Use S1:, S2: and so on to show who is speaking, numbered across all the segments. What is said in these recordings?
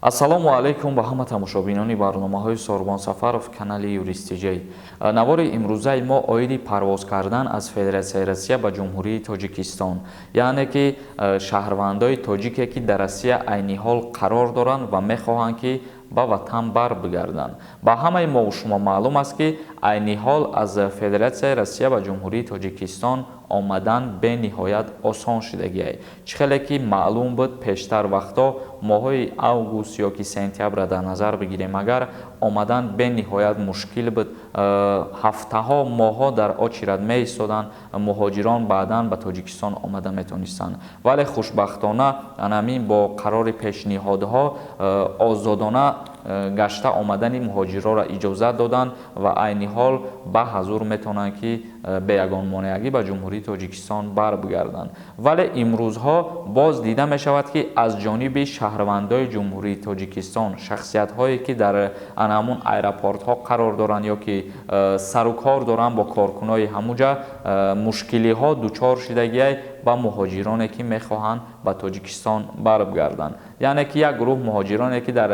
S1: Ассалому алайкум ба ҳама тамошобинони барномаҳои Сорбон Сафаров, канали Юристиҷей. Навори имрӯзаи мо оиди парвоз кардан аз Федератсияи Россия ба Ҷумҳурии Тоҷикистон, яъне ки шаҳрвандои тоҷике, ки дар Россия айни ҳол қарор доранд ва мехоҳанд, ки ба ватан барбигарданд. Ба ҳамаи мову шумо маълум аст, ки айни ҳол аз Федератсияи Россия ба Ҷумҳурии Тоҷикистон омадан бениҳоят осон шудагиай. Чӣ хеле ки маълум буд, пештар вақтҳо, моҳҳои август ё ки сентябрро дар назар бигирем, агар омадан бениҳоят мушкил буд, ҳафтаҳо, моҳҳо дар очередь меистоданд муҳоҷирон, баъдан ба Тоҷикистон омада метонистанд. Вале хушбахтона анамин бо қарори пешниҳодҳо озодона гашта омадани муҳоҷирҳоро иҷозат доданд ва айни ҳол ба ҳазур метавонанд, ки бе ягон монеагӣ ба Ҷумҳурии Тоҷикистон барбигарданд. Вале имрӯзҳо боз дида мешавад, ки аз ҷониби шаҳрвандои Ҷумҳурии Тоҷикистон, шахсиятҳое, ки дар анамун аэропортҳо қарор доранд ё ки сарукор доранд бо коркунои ҳамуҷа, мушкилиҳо дучор шудагиай ба муҳоҷироне, ки мехоҳанд ба Тоҷикистон барбигарданд. Яъне ки як гурӯҳ муҳоҷироне, ки дар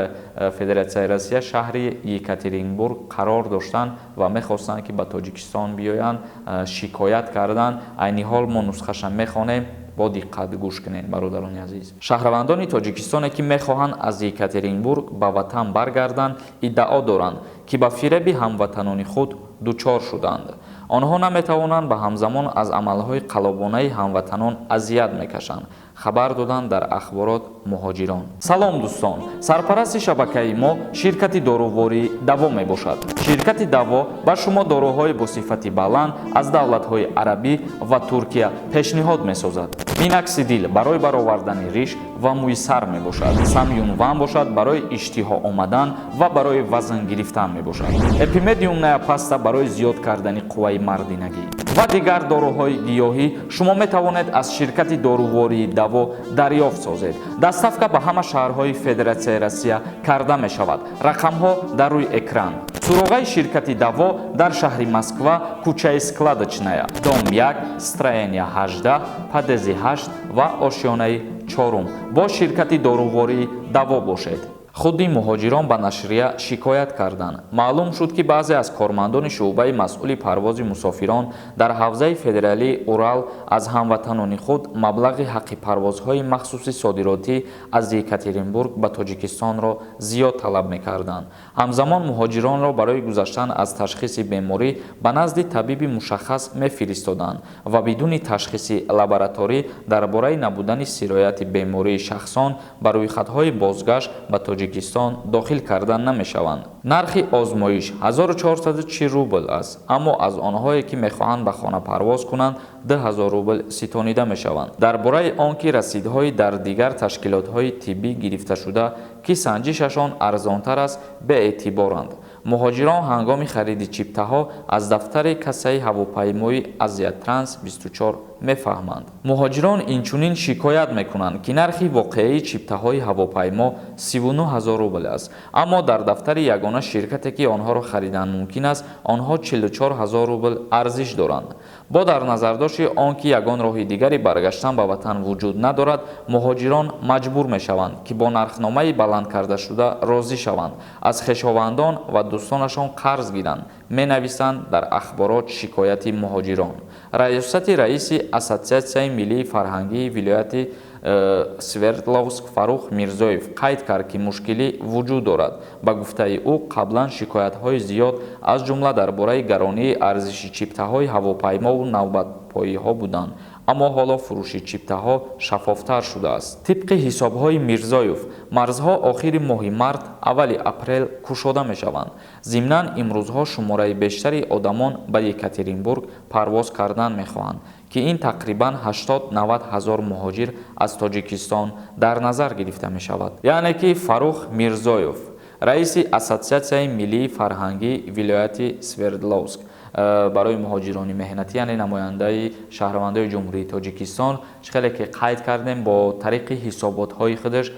S1: Федератсияи Россия, шаҳри Екатеринбург қарор доштанд ва мехостанд, ки ба Тоҷикистон биёянд, шикоят карданд. Айни ҳол мо нусхаша мехонем, бо диққат гӯш кунед, бародарони азиз. Шаҳрвандони тоҷикистоне, ки мехоҳанд аз Екатеринбург ба ватан баргарданд, иддао доранд, ки ба фиреби ҳамватанони худ дучор шуданд. Онҳо наметавонанд ва ҳамзамон аз амалҳои қаллобонаи ҳамватанон азият мекашанд, хабар доданд дар ахборот муҳоҷирон. Салом, дӯстон! Сарпарасти шабакаи мо ширкати дорувории Даво мебошад. Ширкати Даво ба шумо доруҳои бо сифати баланд аз давлатҳои арабӣ ва Туркия пешниҳод месозад. Миноксидил барои баровардани риш ва мӯи сар мебошад, Самюнван бошад, барои иштиҳо омадан ва барои вазн гирифтан мебошад, Эпимедиумная паста барои зиёд кардани қувваи мардинагӣ ва дигар доруҳои гиёҳӣ шумо метавонед аз ширкати дорувории Даво дарёфт созед. Доставка ба ҳама шаҳрҳои Федератсияи Россия карда мешавад. Рақамҳо дар рӯи экран. Суроғаи ширкати Даво дар шаҳри Москва, кӯчаи Складочная, дом 1, строение 18, подъезди 8 ва ошёнаи чорум. Бо ширкати дорувории Даво бошед. Худи муҳоҷирон ба нашрия шикоят карданд. Маълум шуд, ки баъзе аз кормандони шӯъбаи масъули парвози мусофирон дар ҳавзаи федералии Урал аз ҳамватанони худ маблағи ҳаққи парвозҳои махсуси содиротӣ аз Екатеринбург ба Тоҷикистонро зиёд талаб мекарданд. Ҳамзамон муҳоҷиронро барои гузаштан аз ташхиси беморӣ ба назди табиби мушаххас мефиристоданд ва бидуни ташхиси лабораторӣ дар бораи набудани сирояти бемории шахсон ба рӯйхатҳои бозгашт ба Тоҷикистон дохил карда намешаванд. Нархи озмоиш 1440 рубл аст, аммо аз онҳое, ки мехоҳанд ба хона парвоз кунанд, 2000 рубл ситонида мешаванд. Дар бораи он ки расидҳои дар дигар ташкилотҳои тиббӣ гирифташуда, ки санҷишашон арзонтар аст, беэътиборанд. Муҳоҷирон ҳангоми хариди чиптаҳо аз дафтари кассаи ҳавопаймои Азиятранс 24 мефаҳманд. Муҳоҷирон инчунин шикоят мекунанд, ки нархи воқеии чиптаҳои ҳавопаймо 39 ҳазор рубл аст, аммо дар дафтари ягона ширкате, ки онҳоро харидан мумкин аст, онҳо 44 ҳазор рубл арзиш доранд. Бо дар назардошти он ки ягон роҳи дигари баргаштан ба ватан вуҷуд надорад, муҳоҷирон маҷбур мешаванд, ки бо нархномаи баланд кардашуда розӣ шаванд, аз хешовандон ва дӯстонашон қарз гиранд, менависанд дар ахборот шикояти муҳоҷирон. Раёсати раиси Ассотсиатсияи миллии фарҳангии вилояти Свердловск Фарух Мирзоев қайд кард, ки мушкилӣ вуҷуд дорад. Ба гуфтаи ӯ, қаблан шикоятҳои зиёд, аз ҷумла дар бораи гаронии арзиши чиптаҳои ҳавопаймову навбатпоиҳо буданд, аммо ҳоло фурӯши чиптаҳо шаффофтар шудааст. Тибқи ҳисобҳои Мирзоев, марзҳо охири моҳи март, аввали апрел кушода мешаванд. Зимнан, имрӯзҳо шумораи бештари одамон ба Екатеринбург парвоз кардан мехоҳанд, ки ин тақрибан 80-90 ҳазор муҳоҷир аз Тоҷикистон дар назар гирифта мешавад. Яъне ки Фарух Мирзоев, раиси Ассотсиатсияи миллии фарҳангии вилояти Свердловск барои муҳоҷирони меҳнатӣ, яъне намояндаи шаҳрвандои Ҷумҳурии Тоҷикистон, чӣ хеле ки қайд кардем, бо тариқи ҳисоботҳои худаш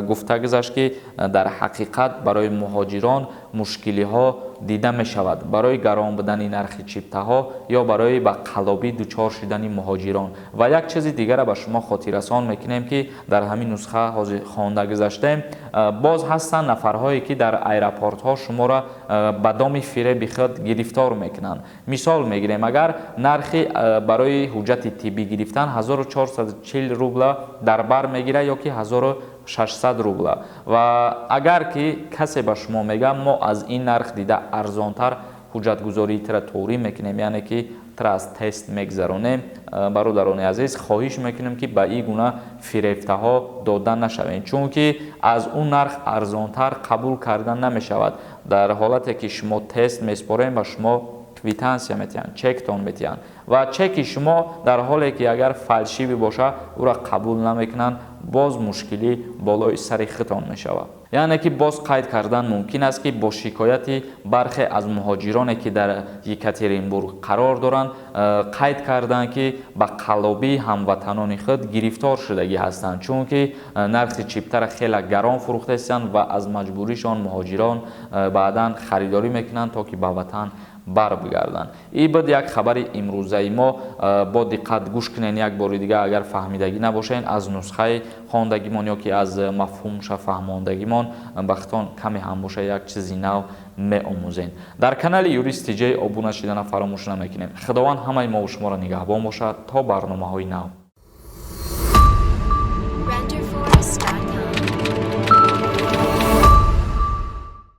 S1: гуфта гузашт, ки дар ҳақиқат барои муҳоҷирон Мушкилиҳо дида мешавад барои гарон будани нархи чиптаҳо ё барои ба қаллобӣ дучор шудани муҳоҷирон. Ва як чизи дигарро ба шумо хотиррасон мекунем, ки дар ҳамин нусха ҳозир хонда гузаштем. Боз ҳастанд нафарҳое, ки дар аэропортҳо шуморо ба доми фиреби худ гирифтор мекунанд. Мисол мегирем, агар нархи барои ҳуҷҷати тиббӣ гирифтан 1440 рубла дар бар мегирад ё ки 1600 рубла, ва агар ки касе ба шумо мегӯяд, мо аз ин нарх дида арзонтар ҳуҷҷатгузории тира торӣ мекунем, яъне ки тира аз тест мегзаронем, бародарони азиз, хоҳиш мекунем, ки ба ин гуна фирефтаҳо дода нашавем, чунки аз он нарх арзонтар қабул карда намешавад. Дар ҳолате ки шумо тест меспорем, ба шумо квитансия метиҳанд, чектон метиҳанд, ва чеки шумо дар ҳоле ки агар фальшивый бошад, ӯро қабул намекунанд. Боз мушкилӣ болои сари худтон мешавад. Яъне ки боз қайд кардан мумкин аст, ки бо шикояти бархе аз муҳоҷироне, ки дар Екатеринбург қарор доранд, қайд карданд, ки ба қаллобии ҳамватанони худ гирифтор шудагӣ ҳастанд, чунки нархи чиптара хеле гарон фурӯхтаистанд ва аз маҷбуришон муҳоҷирон баъдан харидорӣ мекунанд, то ки ба ватан барбигарданд. Ин буд як хабари имрӯзаи мо. Бо диққат гӯш кунед як бори дига, агар фаҳмидагӣ набошед аз нусхаи хондагимон ё ки аз мафҳумша фаҳмондагимон, ба худтон каме ҳам боша як чизи нав меомӯзед. Дар канали Юрист Тиҷей обуна шидана фаромӯш намекунем. Худованд ҳамаи мову шуморо нигаҳбон бошад то барномаҳои нав.